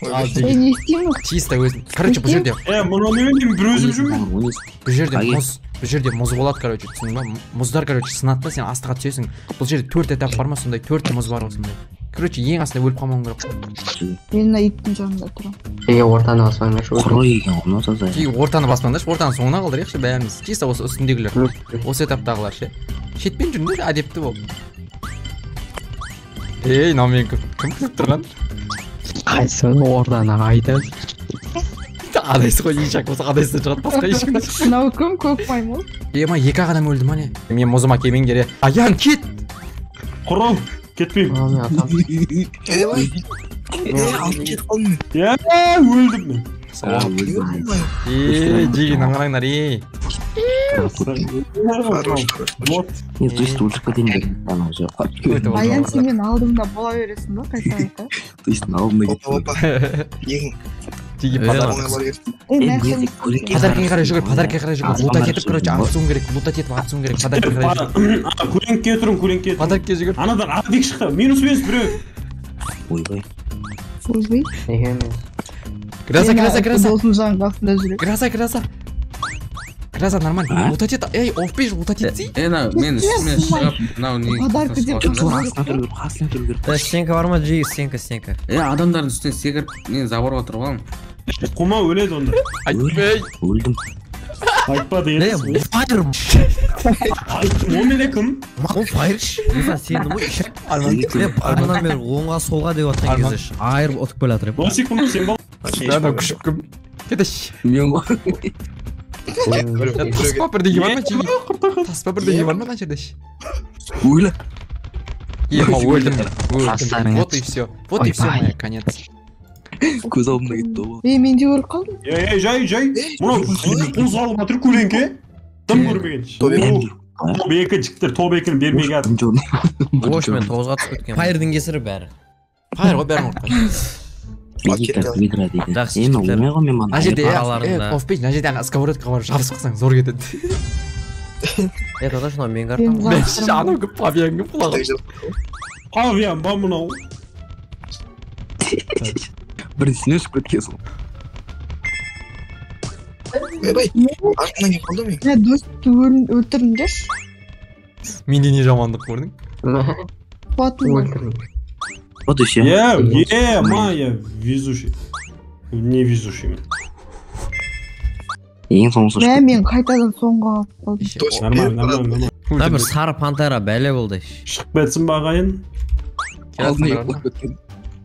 Ей, не істеймін? Чисто өзің. Короче, бұл жерде. Мынау немен бір өзім жүрмін. Бұл жерде мұз, бұл жерде мұз болады, короче, түсіндің ба? Мұздар, короче, сынады да, сен астыға түсесің. Бұл жерде 4 этап бар ма, сондай 4 мұз бар осындай. Короче, ең астында өліп қалмауың керек. Мен мына иттің жанында тұрамын. Егер ортаны баспаңдаршы. Құры екен ғой, мынау таза. Тек ортаны баспаңдаршы, ортаны соңына қалдырайықшы бәріміз. Чисто осы үстіндегілер. Осы этаптағылар ше. Шетпен жүріңдер, әдепті болып. Ей, мынау мен кім күліп тұрған? Қайсысын ортаны айтасың? Адайсы ғой, ешак болса адайсынан шығады, басқа ешкім де шықпайды. Мынау кім, көк маймыл? Ема, 2 ақ адам өлді ма не? Мен мұзыма келмеңдер, е. Аян, кет! Құрыл, кетпеймін. Алып кетіп қалдым мен. Өлдім мен. Ей, жеген аңғараңдар, ей. Вот. Нет, то есть өліп кетейін дедім. Анау жоқ. Аян, сен мен алдымда бола бересің ба, қайта-қайта? То есть алдымда кетіп. Опа, опа. Ең. Жеген подарок. Подаркаға қарай жүгір, подаркаға қарай жүгір. Лутать етіп, короче, атысуың керек. Лутать етіп, атысуың керек. Подаркаға қарай жүгір. Көлеңкеге тұрың, көлеңкеге. Подаркаға жүгір. Анадан Адик шықты. Минус минус біреу. Ойбай. Ойбай. Неге мен? Гроза, гроза, гроза. Досым жанның қасында жүреді. Гроза, гроза. Гроза, нормально. Лутать ет. Ей, офпеш, лутать етсей. Мен үстіме шығып, мынау не? Подарка деп Қасына тұру керек, қасына тұру керек. Стенка бар ма, жиги, стенка, стенка. Адамдардың үстіне секіріп, мен заборға тұрып аламын. Қума өледі онда. Айтпай. Өлдім. Айтпады енді. Файр. Айттым, ол мене кім? Ол файрш. Мен сендім ғой, ишак. Арманнан бері оңға солға деп жатқан кезде айырып ұтып келе жатыр. Досик кім, сен бол. Ана күшік кім? Кетеш. Мен ғой. Таспа бірдеңе бар ма, жиги? Таспа бірдеңе бар ма мына жерде? Өлі. Ема, өлдім. Өлдім. Вот и все. Вот и все, моя конец. Көз алдымда кетті ғой. Ей, мен де өліп қалдым. Ей, жай, жай. Мынау қол салып жатыр көлеңке. Дым көрмеген. Топ 2 жігіттер, топ 2-ні бермей жатыр. Ош, мен 9-ға түсіп кеткен. Файрдың кесірі бәрі. Файр ғой бәрін ұрып. Жақсы. Мына жерде, офпейдж, мына жерде ана сковородкаға барып жабысып қалсаң зор кетеді. Это точно менің картам. Анау кім, павиан кім құлаған? Павиан ба мынау? Біріншісіне ұшып кеткенсің. Ойбай, артымнан келіп қалды мен. Мә, досты өлтіріңдерші. Менде не жамандық көрдің? Қуатын. Өлтірдің. Вот еще. Е, ма, я везучий. Не везучий мен. Ең соңғысы. Мә, мен қайтадан соңға қалып қалдым. Нормально, нормально. Мына бір сары пантера бәле болды. Шығып кетсін ба ағайын? Алдына келіп кеткен.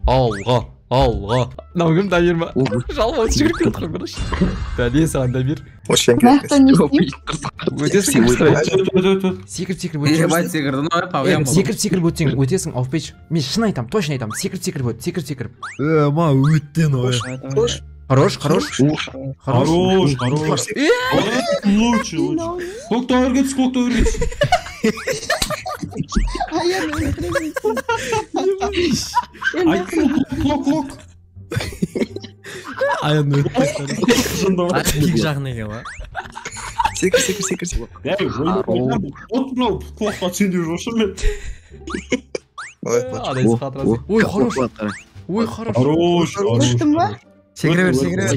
Алға, алға. Мынау кім, Дамир ма? Жалғыз жүгіріп келе жатқан қарашы. Бәле саған, Дамир. Мына не істеймін? Өтесің, секіріп, секіріп өтесің. Секіріп, секіріп өтсең, өтесің, офпейдж. Мен шын айтам, точно айтам. Секіріп, секіріп өт, секіріп, секіріп. Ма, өттен ой. Хорош, хорош. Хорош, хорош. Лучше, лучше. Көк түс, көк түс. Аян, өлтіремін. Клок, клок. Аян өтті. Пик жақын екен ба? Секір, секір, секір, секір. Ей, от мынау клокқа түсейін деп жүрмін мен. Ой, хорош. Ой, хорош. Хорош, хорош. Өттім ба? Секіре бер, секіре бер.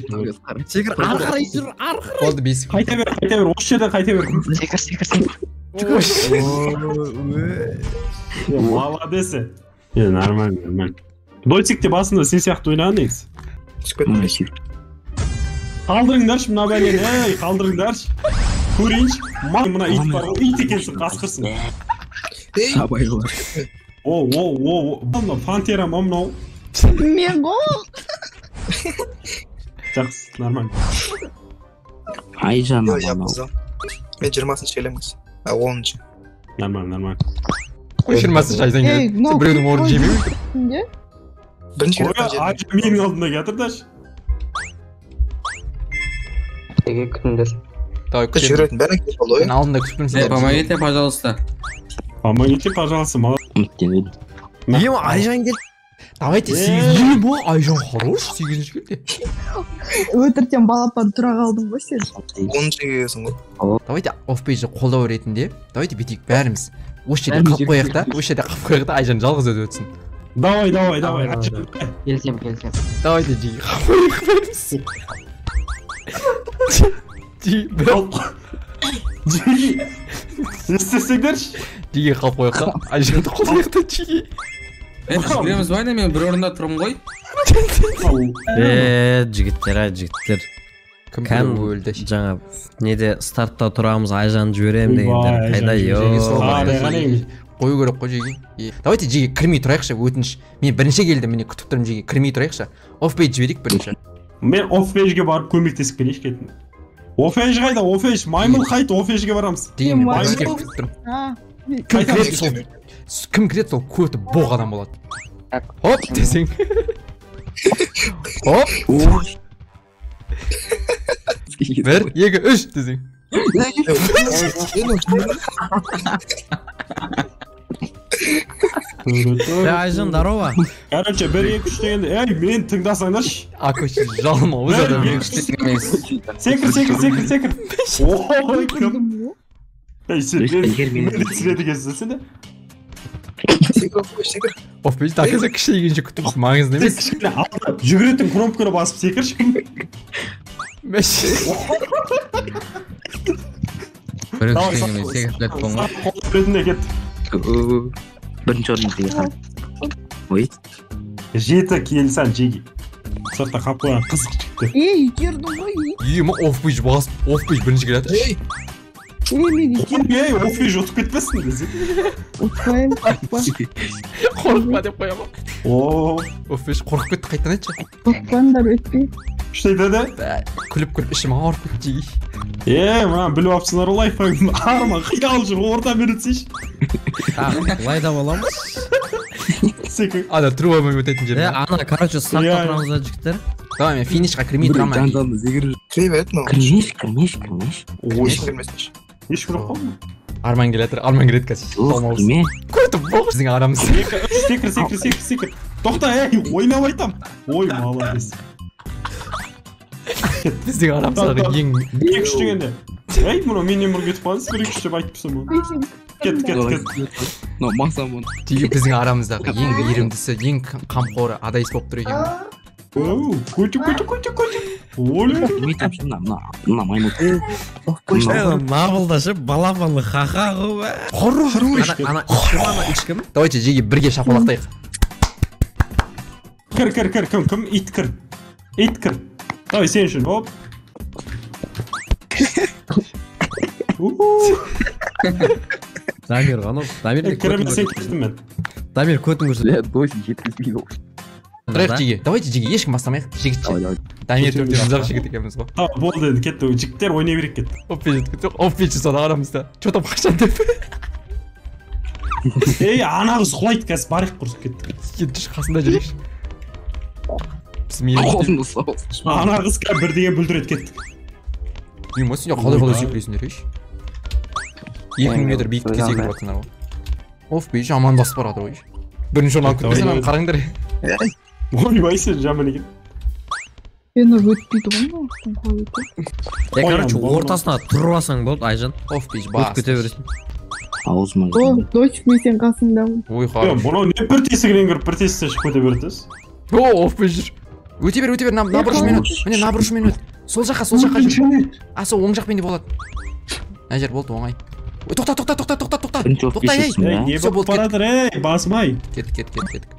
Секір, ары қарай жүр, ары қарай. Болды, 5. Қайта бер, қайта бер, осы жерден қайта бер. Секір, секір, секір. Молодец. Нормально, нормально. Дойцик те басында сен сияқты ойнаған негізі. Түсіп кеттім. Қалдырыңдаршы мына бәлені, ей, қалдырыңдаршы. Көрейінші, мына ит бар ғой, ит екенсің, қасқырсың. Абайлар. О, о, о, мынау пантера ма мынау? Мен ғой. Жақсы, нормально. Айжан анау. Мен 20-шы келемін. 10-шы. Нормально, нормально. Қой, 20-шы айдан келеді. Сен біреудің орнын жемеу. Бірінші Айжан менің алдымда келатыр даш. Неге күтіңдер? Давай, күтемін. Жүретін бәрі келіп қалды ғой. Мен алдында күтіп тұрмын сендерді. Помогите, пожалуйста. Помогите, пожалуйста. Үміттенеді. Ема, Айжан келді. Давайте 8-ші ма? Айжан хорош, 8-ші келді. Өтіртен балапан тұра қалдың ғой сен. 10-шы келесің ғой. Давайте офпейджді қолдау ретінде, давайте бүйтейік бәріміз. Осы жерде қалып қояйық та, осы жерде қалып қояйық та, Айжан жалғыз өзі өтсін. Давай, давай, давай. Келсем. Давайте жиги. Жиги, Жиги. Не істесеңдерші? Жиги қалып қояйық та. Айжанды қолдайық та жиги. Жүгіреміз ба, мен бір орында тұрмын ғой. Жігіттер, жігіттер. Кім өлді? Жаңа неде стартта тұрамыз, Айжанды жіберемін дегендер. Қайда йо? Қою керек қой жиги. Давайте жиги кірмей тұрайықшы, өтініш. Мен бірінші келдім, міне күтіп тұрмын жиги. Кірмей тұрайықшы. Оффпейдж жіберейік бірінші. Мен оффпейджге барып көмектесіп келейінші кеттім. Оффпейдж қайда? Оффпейдж, маймыл қайт, оффпейджге барамыз. Деген мен бірінші келіп күтіп тұрмын. Кім кіреді сол көті боқ адам болады. Хоп десең. Хоп. 1, 2, 3 десең. Айжан, здорово. Короче, 1, 2, 3 дегенде, ей, мені тыңдасаңдаршы. Акөші жалмауыз адам. Секір, секір, секір, секір. Ой, кім? Ей, сен мені түсіреді екенсің, сен де? Секір, секір. Оф, бейші, таказа кішірейгенше күтіп, маңызды емес. Кішкене алды, жүгіретін кнопканы басып секірші. Мәші. Бір үш дегенде секіріп кеттім ғой. Қолы кетті. Бірінші орын деген. Ой. 7 келсән жеги. Сыртта қап қойған қызық жігіттер. Ей, итердің ғой. Ей, ма оффпейдж басып, оффпейдж бірінші келеді. Ей. Ей, оффпейдж ұтып кетпесін десе. Ұтпаймын, қорықпа. Қорықпа деп қоямын. О, оффпейдж қорқып кетті, қайтадан айтшы. Қорықпаңдар, өтпей. Күшті айтады. Күліп-күліп ішім ауырып кетті жеги. Е, мына біліп алыпсыңдар ғой лайфхагын. Арман қиналып жүр, орта беретсейші. Былай да бола ма? Секір. Ана трубамен өтетін жер. Ана, короче, стартта тұрамыз да жігіттер. Давай, мен финишқа кірмей тұрамын. Жан-жанды секіріп. Кіре береді мынау. Кірмеш, кірмеш, кірмеш. Ой, Кірмесінші. ешкім жоқ қой. Арман келе жатыр, Арман келеді қазір. Кірме. Көтіп боқ біздің арамызда. 2, 3, секір, секір, секір, секір. Тоқта, ей, ойнап айтам. Ой, молодец. Біздің арамыздағы ең 1, 2, 3 дегенде. Ей, мұны менен бұрын кетіп қалдыңыз, 1, 2, 3 деп айтып тұрсам. Кет, кет, кет. Но масам оны. Тегі біздің арамыздағы ең мейірімдісі, ең қамқоры Адайс болып тұр екен. Оу, көті, көті, көті, көті. Оле. Мына, мына маймыл. Мабылда ше, балапанлы ха-ха ғой. Хорош. Ана, ешкім? Давайте жеге бірге шапалақтайық. Кір, кір, кір, кім, кім, ит кір. Ит кір. Давай, сен үшін, оп. Дамир, анау, Дамир. Кірмесең кеттім мен. Дамир, көтін көрсет. Досик жеткізбейді ғой. Тұрайық жеге. Давайте жеге, ешкім бастамайық. Жігітше. Дамир төртеуміз ақ жігіт екенбіз ғой. Tamam, болды енді, кетті. Жігіттер ойнай берейік кетті. Оппей жетіп оппей соны арамызда. Че там қашан деп. Ей, ана қыз құлайды қазір, барайық құрысып кеттік. Кетші, қасында жүрейікші. Біз Қолымды ұстап. Ана қыз қазір бірдеңе бүлдіреді кеттік. Ема, сендер қалай қалай секіресіңдер, еш? 2000 метр биіктікке секіріп жатсыңдар ғой. Оф, бей, жаман басып барады ғой. Бірінші орын алып кетпесең, аны қараңдар. Ойбай, сен жаман екен. Енді өтпейді ғой мынау, қалай өтеді? Короче, ортасына тұрып алсаң болды, Айжан. Оф, бей, бас. Өтіп кете бересің. Аузыма. О, дочь, мен сенің қасыңдамын. Ой, хорош. Бұнау не бір тесігінен кіріп, бір тесіктен шығып кете береді. О, оф, бей, жүр. Өте бер, өте бер, на бұрышымен өт. Міне, на бұрышымен өт. Сол жаққа, сол жаққа жүр. А, сол оң жақпен де болады. Мына жер болды, оңай. Ой, тоқта, тоқта, тоқта, тоқта, тоқта. Тоқта, ей. Не болып баратыр, ей, басмай. Кеттік, кеттік, кеттік, кеттік.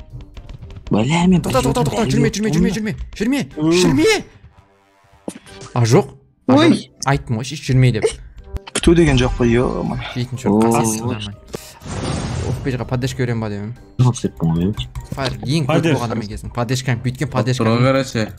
Бля, мен Тоқта, тоқта, тоқта, жүрме, жүрме, жүрме, жүрме. Жүрме, жүрме. А, жоқ. Ой. Айттым ғой, еш жүрме деп. Күту деген жоқ қой, ё-моё. Жетінші орын қасында. Оффпейджға поддержка беремін ба деймін. Фаер, ең көп болған адам екенсің. Поддержкаң, бүйткен поддержка. Тұра, короче.